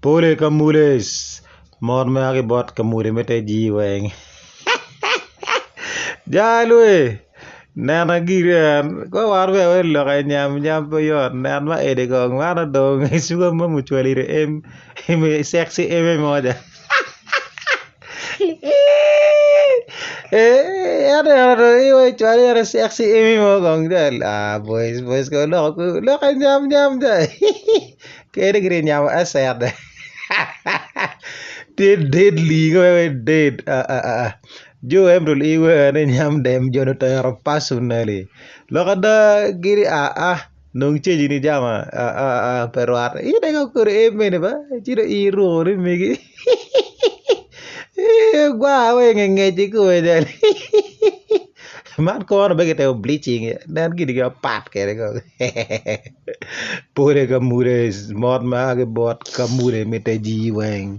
Pole kamules mot ma ki bot kamule me te jii weng jal we nena giri en kong wan bene wa i lok nyam nyam pe yot nen ma eni kong man odong cuka ma mucwali cekci eme moja lokke nyam nyam kadi gitye ka nyamo acet tye deadly dead jo April iwero ni nyam dem joni otero personally lok ada gini aa Nong cecci ni jama pe rwate in aye kong en mene ba ci dong in iruko ni megi gwa wa inge ngec kikome jal man kono be kitemo bleaching nen gin gi mapat kwede kong pole ka mude mot ma a ki bot ka mude me te jii weng.